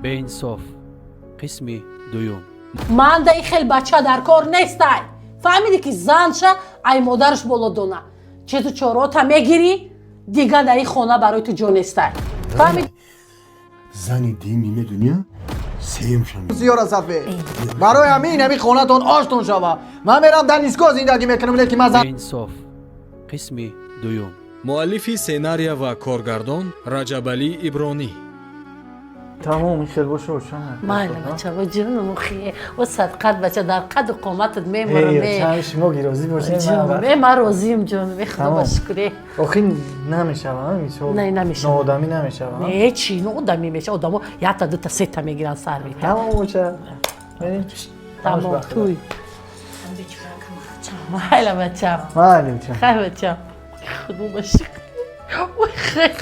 Беинсоф, қисми дуюм. Ман да и хел бача дар кор нестай. Фаҳмидӣ, ки занша ай модараш боло дона. Чизу чорота мегирӣ, дига дар ин хона барои ту ҷо нестай. Фаҳмидӣ? Зани дими медуния сеюмшам. Зиёра сафед, барои ҳамин ҳамин хонатон оштон шава. Ман мерам дар Ниско зиндагӣ мекунам, лекин ман зан Беинсоф, қисми дуюм. Муаллифи сценария ва коргардон Раҷабалӣ Ибронӣ. Тамом, ин хел боша, ошан. Майла, бача, во ҷонум, хие во садқат, бача, дар қаду қоматат мемурам. Чанд шумо гирозӣ бошед. Ҷонум, ман розием, ҷонум, худо ба шукре. Охи намешава, мисол? Не, намешава. Ноодамӣ намешава? Не, чӣ ноодамӣ меша? Одамо якта, дута, сета мегиранд, сар мекунанд. Тамом боша, мерем. Тамом, туй. Майла, бачам. Майли, бачам. Хай, бачам, худо ба шукр. Ой, хай,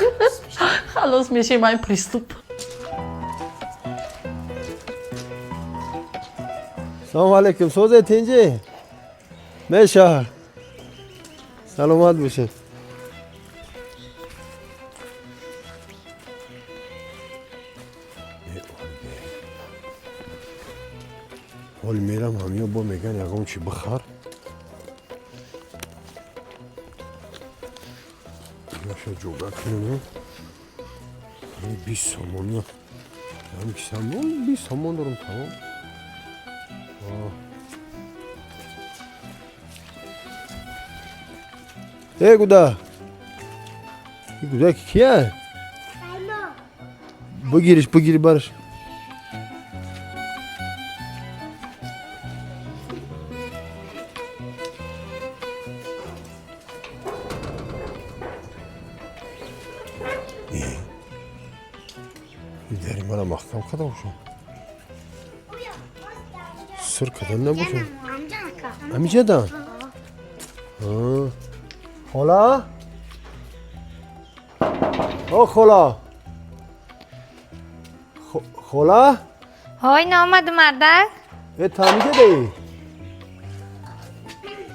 халос мешем айн приступ. Салому алейкум, созе, тинҷи меша, саломат бошед. Ҳол мерам, ҳамиё бо меган, ягон чи бихар. Яша ҷога кунем. 20 сомони ҳами кисам, 20 сомон дорам, тамом. Э, гуда, гуда кия? Бигириш, бигири, бараш. Дари мара маҳкам карда бошам, сир кардан набошам. Ҳамиҷадан хола, о хола, хола. Ҳой, наомаду, мардак. Э, та ҳамиҷадаи?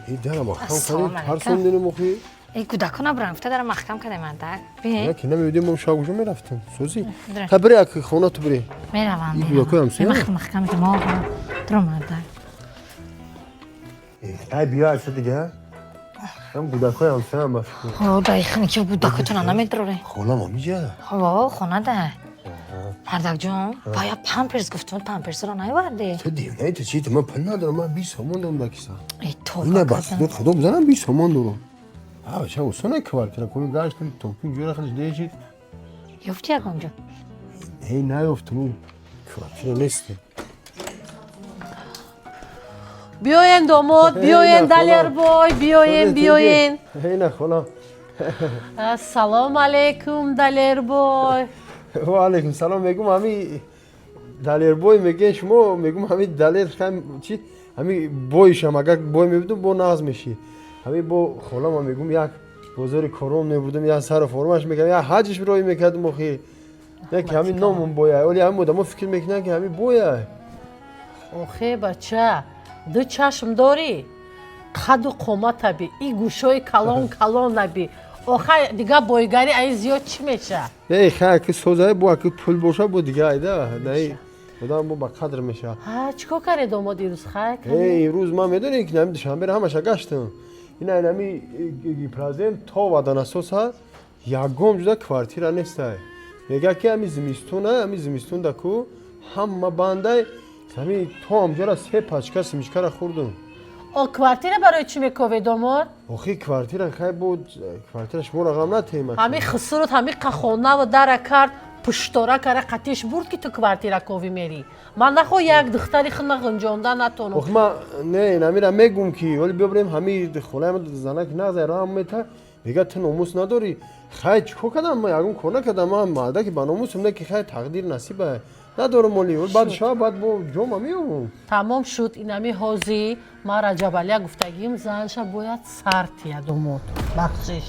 И дара маҳкам Ассалому кардем, алайкум. тарсондинем охи. Эй, кӯдакона бурам гуфта, дара маҳкам кардем, мардак. Би. Яке намедидем, мо шаб куҷо мерафтем, сӯзи? Дра. Та бире, як хона ту бире. Меравам. Ин кӯдакои ҳамсоя? Маҳкам мо дуро, мардак. Ай, биё, айса дига ҳам кӯдакои ҳамсояам, ба фикр. Ҳо, даихани ки кӯдакотона намедроре. Холам ҳамиҷа? Ҳо, хонада. Мардакҷон, бая памперс гуфтум, памперсро наёварди. Ту девнаи, ту чи? Ту, ман пул надорам, ман 20 сомон дорам дар киса. Эй, тоба Ина ба кардам. худо, худо бизанам, 20 сомон дорам. А ча осона, квартира коми гаштам, топи ҷура хадиш дечи. Ёфти ягонҷо? Эй, наёфтам, квартира нест. Биёен, домод, биёен. Эй, Далербой, биёен, биёен. Ина холам. Ассалому алейкум, Далербой. Ва алейкум салом. Мегум, ҳами Далербой мегӯен шумо, мегум, ҳами Далер хам чи, ҳами бойшам, агар бой мебудум, бо нағз меши. Ҳами бо холама мегум, як бозори кором мебудум, як сару формаш мекардам, як ҳаҷш роӣ мекардум. Охи яке ҳами номум боя, оли ҳами одамо фикр мекунанд, ки ҳами боя. Охе, бача, ду чашм дорӣ, қаду қомата би, и гӯшои калон калон наби. Охай, дига бойгарӣ аи зиёд чӣ меша? Не, хай, ки созае, бо аки пул боша, бо дига айда наи одам бо ба қадр мешавад. Ҳа, чӣ кор кардед, домод, ирӯз, хай? Э, имрӯз ман медонӣ, ки нами Душанберо ҳамаша гаштам. Ина нами президент то ваданасоса ягон ҷуда квартира нестай. Мега, ки ҳами зимистона, ҳами зимистонда ку ҳама бандай. Ҳами то ҳамҷора се пачка семечкара хӯрдум. О, квартира барои чӣ мекове, домод? Охи, квартира, хай, бо квартира шуморо ғам натема. Ҳами хусурут ҳами қахонаву дара кард, пуштора кара, қатиш бурд, ки ту квартира ковӣ мерӣ. Ман нахоҳ як духтари худна ғунҷонда натонам. Охи, ман не, намира мегум, ки оли биёбарем ҳами хонаи ма, занак назай раҳм мета, мега, ту номус надорӣ. Хай, чӣ кор кардам? Ман ягон кор накардам, ман мардаки ба номусам, не, ки хай, тақдир насиба, надорам. Оли баъд шава, баъд бо ҷома меёбам. Тамом шуд. Инами ҳозӣ ман Раҷабалия гуфтагим, занша бояд сар тия, домод, бахшиш.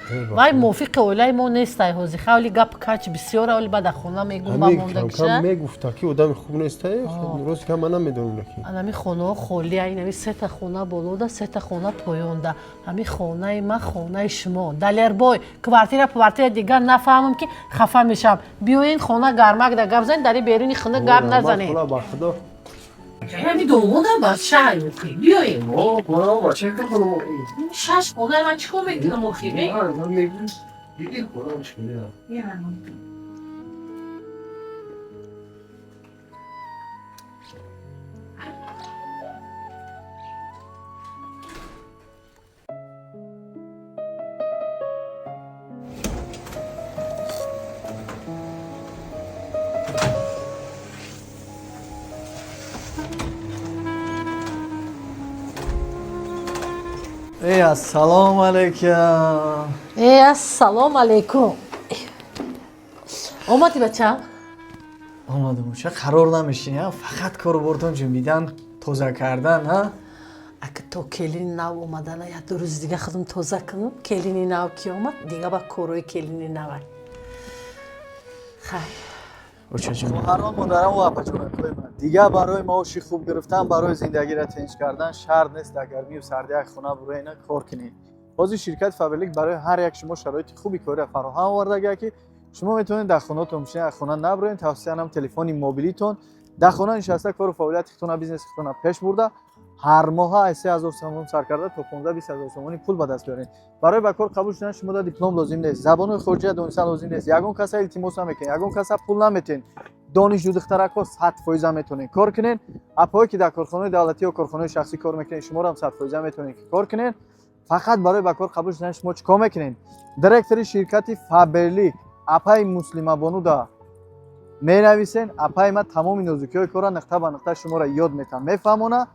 Вай мувофиқи оилаи мо нестай ҳозир. Хавли гап кач бисёр оли баъд хона мегум ба мондагиша. Мегуфта ки одами хуб нестай, рост ка ман намедонам ки. Анами хонаҳо холия, инами сета хона болода, сета хона поёнда. Ҳами хонаи ман, хонаи шумо. Далербой, квартира квартира дигар нафаҳмам ки хафа мешавам. Биёен хона гармак да гап занед, дари беруни хона гап назанед. Хола ба худо. Ҳами домодам бача охи. Биёем. О, хона бача ки хона. Шаш хонаи ман чӣ кор мекунам охи? Диди хона чӣ кор. Эй, ассалому алайкум. Эй, ассалому алайкум. Омадӣ бачам? Омадам. Ча қарор намешинӣ, ҳа? Фақат кору бортон ҷунбидан, тоза кардан, ҳа? Ака то келини нав омадана як ду рӯзи дига худам тоза кунам. Келини нав ки омад, дига ба корҳои келини навай. Хай. Очаҷон. Хоҳарон, модарам ва апаҷонакҳои ман. Дигар барои маоши хуб гирифтан, барои зиндагиро тинҷ кардан шарт нест дар гармию сарди як хона буроена кор кунед. Ҳозир ширкати Фаберлик барои ҳар як шумо шароити хуби кориро фароҳам овардага ки шумо метавонед дар хонатон бишинед, аз хона набуроед, тавсия нам телефони мобилитон дар хона нишаста кору фаъолияти худтона, бизнеси худтона пеш бурда, ҳар моҳа аз 3000 сомон сар карда то 15-20 ҳазор сомони пул ба даст биёред. Барои ба кор қабул шудан шумо да диплом лозим нест, забонҳои хориҷия донистан лозим нест, ягон каса илтимос намекунед, ягон каса пул наметиҳед. Донишҷӯ духтаракҳо 100% метавонед кор кунед. Апҳое ки дар корхонаи давлатӣ ё корхонаи шахсӣ кор мекунед, шуморо ҳам 100% метавонед ки кор кунед. Фақат барои ба кор қабул шудан шумо чӣ кор мекунед? Директори ширкати Фаберлик апаи Муслимабону да менависен. Апаи ма тамоми нозукиҳои корро нуқта ба нуқта шуморо ёд метавон, мефаҳмона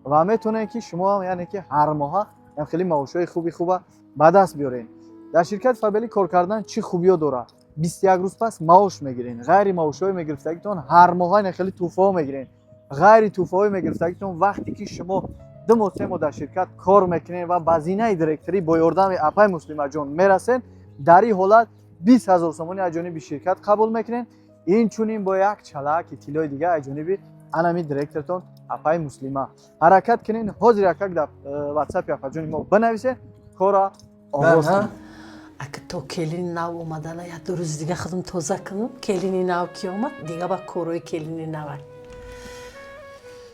ва метавонед ки шумо ҳам яъне ки ҳар моҳа ям хеле маошҳои хуби хуба ба даст биёред. Дар ширкати Фаберлик кор кардан чӣ хубиё дорад? 21 рӯз пас маош мегиред. Ғайри маошҳои мегирифтагитон ҳар моҳа ин хеле тӯҳфаҳо мегиред. Ғайри тӯҳфаҳои мегирифтагитон вақте ки шумо 2 моҳ 3 моҳ дар ширкат кор мекунед ва ба зинаи директорӣ бо ёрдами апаи Муслимаҷон мерасед, дар ин ҳолат 20 ҳазор сомонӣ аз ҷониби ширкат қабул мекунед. Инчунин бо як чалаки тиллои дига аз ҷониби анами директортон апаи Муслима. Ҳаракат кунед, ҳозир якак дар ватсапи апаҷони мо бинависед, корро оғоз кунед. Ака то келини нав омадана як ду рӯзи дига худам тоза кунам. Келини нав ки омад, дига ба корҳои келини навай.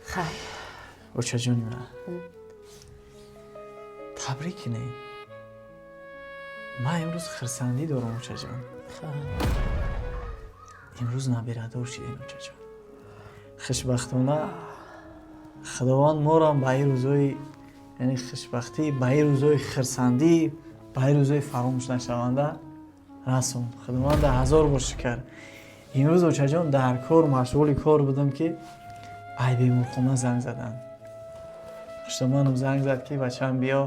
Хай. Очаҷони ман. Табрик кунед. Ман имрӯз хурсандӣ дорам, очаҷон. Имрӯз набирадор шидем, очаҷон. Хушбахтона Худованд моро ба ин рӯзҳои, яъне хушбахтӣ, ба ин рӯзҳои хурсандӣ, ба ин рӯзҳои фаромӯш нашаванда расонд. Худованд ҳазор бор шукр. Имрӯз очаҷон дар кор машғули кор будам ки ай беморхона занг заданд. Хуштоманам занг зад ки бачаам биё,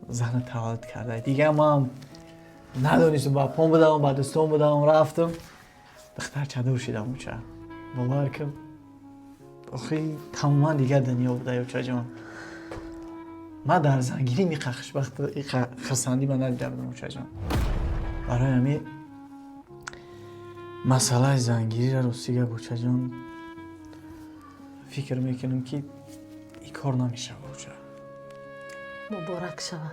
зана таваллуд карда. Дигар ман надонистам, ба пом будам, ба дӯстон будам, рафтам. Духтар чадор шидам оча. Бовар кун, охи тамоман дигар дунё буда очаҷон. Ман дар зангирӣ миқа хушбахт, иқа хурсандӣ ман надида будам очаҷон. Барои ҳамин масъалаи зангириро рости гап очаҷон фикр мекунам ки ин кор намешава оча. Муборак шава.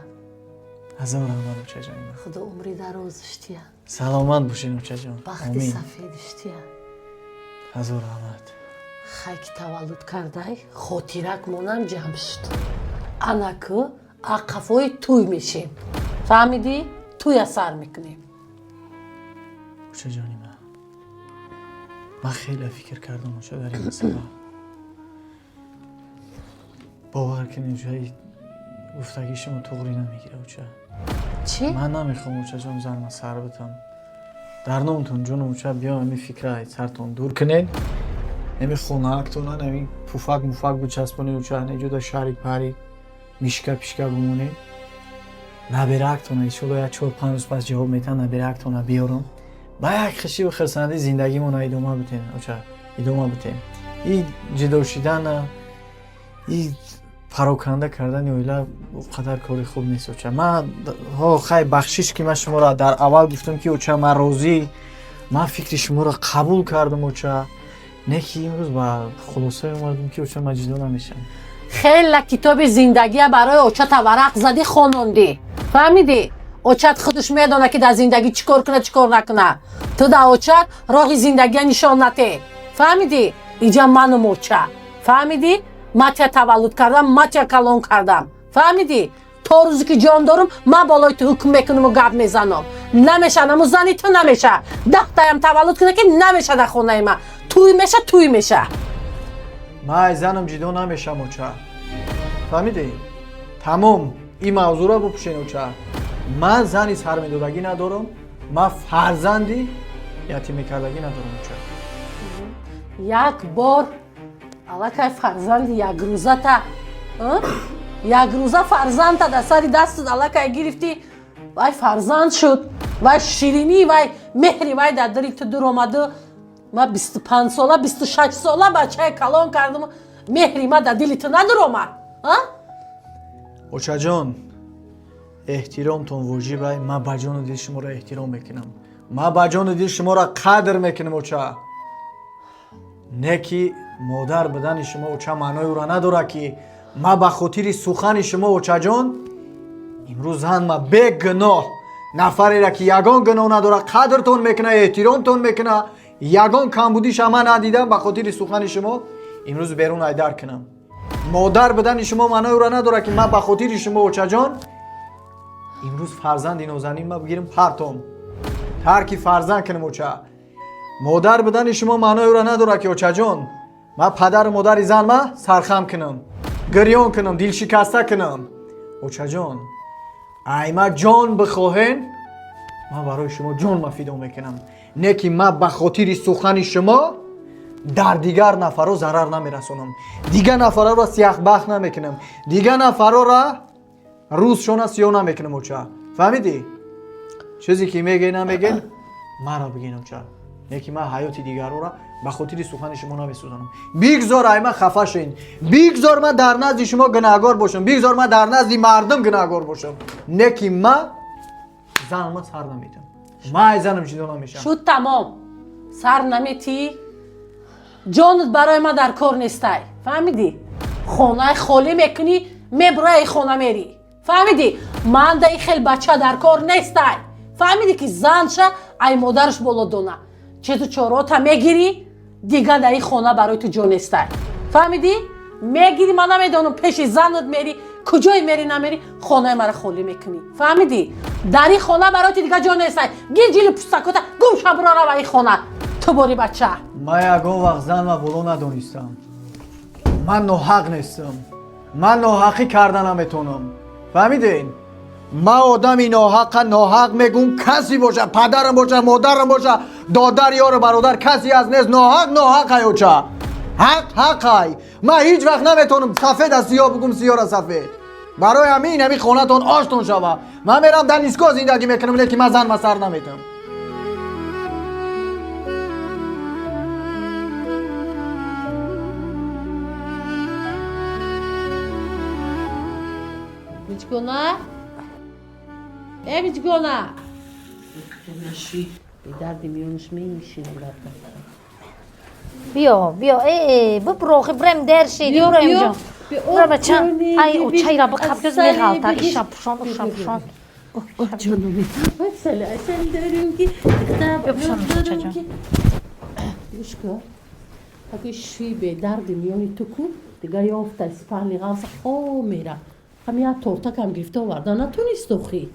Ҳазор раҳмат очаҷон. Худо умри дарозиш тия. Саломат бошед очаҷон. Бахти сафедиш тия. Ҳазор раҳмат. Хай ки таваллуд кардай, хотирак монам ҷамъ шуд. Анаку ақафои тӯй мешем. Фаҳмидӣ? Тӯя сар мекунем. Очаҷони ман. Ман хеле фикр кардам оча дар ин масъала. Бовар кунед оча, гуфтагии шумо туғрӣ намегирад оча. Чӣ? Ман намехоҳам очаҷон занма сар битам. Дар номтон ҷоном оча биё ҳамин фикра аз сартон дур кунед. Ҳамин хонаактонан ҳамин пуфак муфак бичаспонед оча, неҷода шарик парик, мишка пишка бимонед. Набирактона иншолло як 4-5 рӯз пас ҷавоб метаҳам, набирактона биёрам. Ба як хушиву хурсандӣ зиндагимонро идома битем оча, идома битем. И ҷудо шидана, и Пароканда кардани оила қадар кори хуб нест, оча. Ман ҳо хай, бахшиш, ки ман шуморо дар аввал гуфтам, ки оча, ман розӣ, ман фикри шуморо қабул кардам, оча. Не ки имрӯз ба хулосае омадам, ки оча, ман ҷидо намешавам. Хела китоби зиндагия барои очата варақ задӣ, хонондӣ, фаҳмидӣ? Очат худаш медона, ки дар зиндагӣ чӣ кор куна, чӣ кор накуна. Ту дар очат роҳи зиндагия нишон нате, фаҳмидӣ? Иҷа манум оча, фаҳмидӣ? Ма тя таваллуд кардам, ма тя калон кардам, фаҳмидӣ? То рӯзе ки ҷон дорум, ман болои ту ҳукм мекунаму гап мезанам. Намеша, наму зани ту намеша. 10 таям таваллуд куна, ки намеша, дар хонаи ма туй меша, туй меша. Ман аз занам ҷидо намешам, оча, фаҳмидӣ? Тамом, ин мавзӯъро бупӯшен, оча. Ман зани сармедодагӣ надорам, ман фарзанди ятимекардагӣ надорам, оча. Як бор аллакай фарзанди якрӯзата, якрӯза фарзандта дар сари дастат аллакай гирифтӣ, вай фарзанд шуд, вай ширинӣ, вай меҳри вай дар дили ту дур омаду. Ма 25 сола, 26 сола бачаи калон кардам, меҳри ма дар дили ту надур омад? Очаҷон, эҳтиромтон воҷиб ай. Ман ба ҷону дил шуморо эҳтиром мекунам, ман ба ҷону дил шуморо қадр мекунам, оча. Не ки модар будани шумо, оча, маънои ӯро надорад, ки ман ба хотири сухани шумо, очаҷон, имрӯз зан ма бегуноҳ, нафареро, ки ягон гуноҳ надорад, қадртон мекуна, эҳтиромтон мекуна, ягон камбудиша ман надидам, ба хотири сухани шумо имрӯз берун айдар кунам. Модар будани шумо маънои ӯро надорад, ки ман ба хотири шумо, очаҷон, имрӯз фарзанди нозанин ма бигирим, партом, тарки фарзанд кунам, оча. Модар будани шумо маънои ӯро надорад, ки, очаҷон, ман падару модари зан ма сархам кунам, гирён кунам, дилшикаста кунам. Очаҷон, ай ма ҷон бихоҳен, ман барои шумо ҷон ма фидо мекунам. Не ки ман ба хотири сухани шумо дар дигар нафарро зарар намерасонам, дигар нафарро сияхбахт намекунам, дигар нафарро рӯзшона сиёҳ намекунам, оча, фаҳмидӣ? Чизе ки мегӯй, намегӯй, маро бигин, оча. Не ки ман ҳаёти дигарора ба хотири сухани шумо намесӯзонам. Бигзор ай ман хафа шин, бигзор ман дар назди шумо гунаҳгор бошам, бигзор ман дар назди мардум гунаҳгор бошам. Не ки ман занама сар наметам, ман ай занам ҷидо намешавам. Шуд, тамом, сар наметӣ. Ҷонат барои ман дар кор нестай, фаҳмидӣ? Хонаи холӣ мекунӣ, мебураи хона мерӣ, фаҳмидӣ? Ман да и хел бача дар кор нестай, фаҳмидӣ, ки занша ай модараш боло дона. Чизу чорота мегирӣ, дигар дар ин хона барои ту ҷо нестай, фаҳмидӣ? Мегирӣ, ман намедонам, пеши занат мери, куҷое мери, намери, хонаи маро холӣ мекунӣ, фаҳмидӣ? Дар ин хона барои ту дигар ҷо нестай. Гир ҷили пустакота, гум ша, буро, рава ин хона, ту бори бача. Ман ягон вақт занма боло надонистам. Ман ноҳақ нестам, ман ноҳақӣ карда наметонам, фаҳмиден? Ман одами ноҳақа ноҳақ мегӯм, касе боша, падарам боша, модарам боша, додар, ёру бародар, касе аз нест. Ноҳақ ноҳақай, оча, ҳақ ҳақай. Ман ҳеҷ вақт наметонам сафед аз сиёҳ бигӯм, сиёҳра сафед. Барои ҳамин ҳамин хонатон оштон шава, ман мерам дар нискоҳ зиндагӣ мекунам, лекин ман занма сар наметам. Миҷгона, э Миҷгона, бедарди миёнаш менишинам дар. Биё, биё, э биброхи, бирем, дер шид. Иброҳим ҷон, бира, бача, ай очайра биқаб, гӯз меғалта. Иша пушон, уша пушон. Биё, пушон, бачаҷон. Гӯш кун, аги шӯи бедарди миёни ту ку дигар ёфта спальни ғавса хоб мера. Ҳами як тортакам гирифта оварда натонист охи.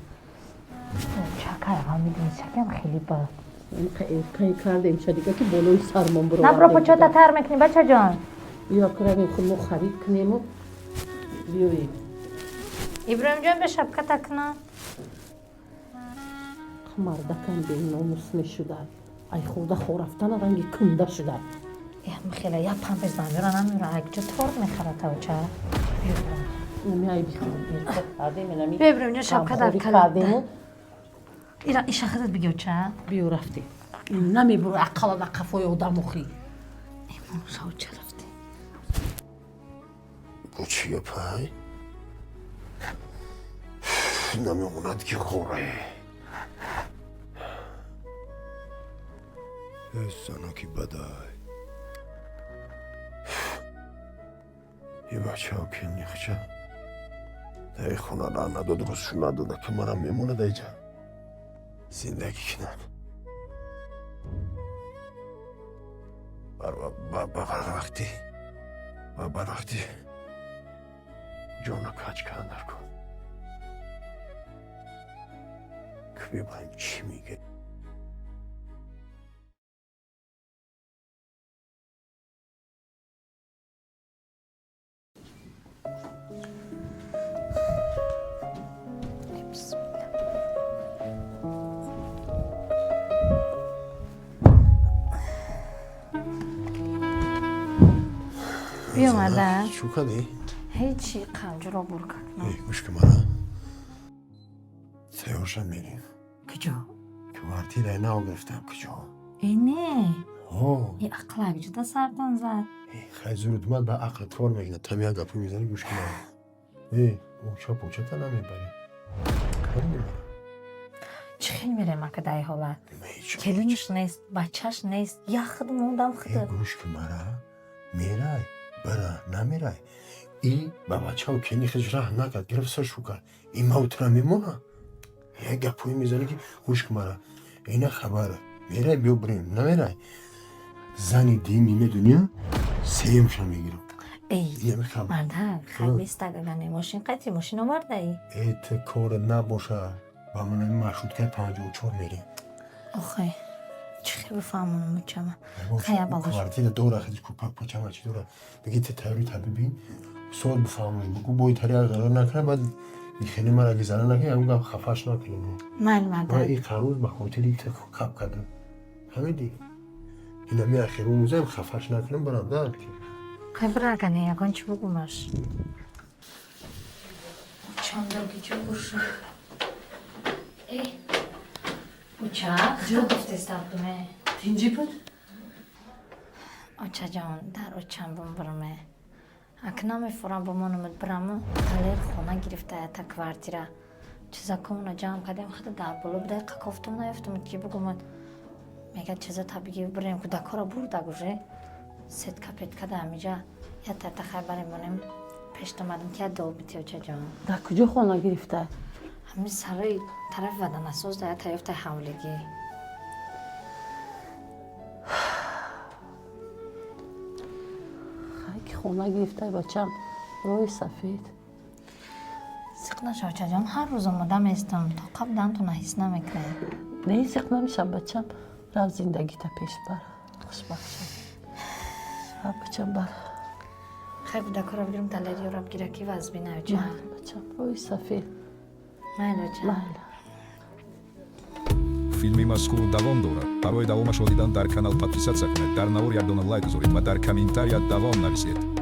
Чакайға мидуни, чакам хеле ба. Эркай кардем ча дига, ки болои сармон Набро, почота тар мекунӣ, бачаҷон. Биё, кунавем, худ мо харид кунему биёем. Иброҳимҷон, бе шапката куна. Мардакам беномус мешуда, ай хӯрда хорафтана ранги кунда шуда. Хеле я памперс намеёра, намеёра, якҷо торт мехарад тавча. Нами ай бихӯрд кардем, инами. Биё, Иброҳимҷон, шапка дар кардему. Ира иша худат бигё, ча. Биё, рафтем, намебур ақала на қафои одам охи. Шавча, рафтем. Чӣ гапай? Намемонад ки хӯрае. Занаки бадай. И бачао келнихча. Дай хона ра надод, рӯзшу надода, ки манам мемонад айҷа. Зиндагӣ кинам. Барвақти ва барвақти ҷона каҷ кардан кун. Ки бибарем чӣ меге. Биомада. Чӯ кардӣ? Ҳечи, қанҷуро бур кардам. Гӯш ки мана. Тайёршам мерем. Куҷо? Квартираи нав гирифтам, куҷо? Э, не. Ҳо. Э, ақлак ҷуда сартон зад. Хай зуд мад ба ақл кор мекунад. Там як гапо мезанӣ, гӯш ки мана. Э, оча почата намебарӣ. Кор мебарам. Чӣ хел мерем ака дар ҳолат? Келинаш нест, бачаш нест, як худ мондам худ. Гӯш ки мара, мерай, бара, намерай. И ба бачао кени хеш раҳм накард, гирифт саршу кард. И мавтра мемона. Як гапҳое мезанӣ ки гӯш ки мара. Ина хабара. Мерай, биё бирем, намерай. Зани дими медунё сеюмша мегирам. Эй, марда, хай бестагагане мошин қати мошин овардаӣ? Э, ту кор набоша. Ба ман маршруткаи 54 мерем. Охе, чӣ хел бифаҳмонам учама? Хая балош. Квартира дора, хадиш ку пачама чӣ дора. Бигӣ ту тайёри та бибин. Сол бифаҳмонӣ. Бугу бой тари қарор накунам, баъд хеле мара гизара накунам, ягон гап хафаш накунем. Майли, марда. Ман ин қароз ба хотири ту кап кардам. Фаҳмидӣ? Инами ахиру музаем хафаш накунам, барам дар. Хай бирагане, ягон чӣ бугумаш. Чандаги чӣ буша. Э, уча, хел гуфтестабдуме. Тинҷӣ буд? Очаҷон, дар очам бумбурме. Ак намефурам бумонамуд бираму талер хона гирифта ята квартира. Чизакомона ҷамъ кардем, хада дар боло будай қакофтум наёфтум ки бугумад. Мега чиза табиги бирем кӯдакҳоро бурда гуже. Сетка петка да ҳамиҷа я тарта хай барем монем. Пешт омадам ки я дол бити очаҷон. Дар куҷо хона гирифта? Ҳамин сарои тарафи ваданасоз да ята ёфта ҳавлигӣ. Ки хона гирифтай бачам, роҳи сафед. Сиқ наша очаҷон, ҳар рӯз омода местам, то қабдантона ҳис намекунед. Не, сиқ намешам бачам, рав зиндагита пеш бар, хушбахт шав. Рав бачам бар. Хай кӯдакҳоро бигирам, далериёро бигира ки вазбин оча. Майли бачам, роҳи сафед. Майли оча. Майли. Филми мазкур давом дорад. Барои давомашро дидан дар канал подписаться кунед, дар навор як дона лайк гузоред ва дар комментария давом нависед.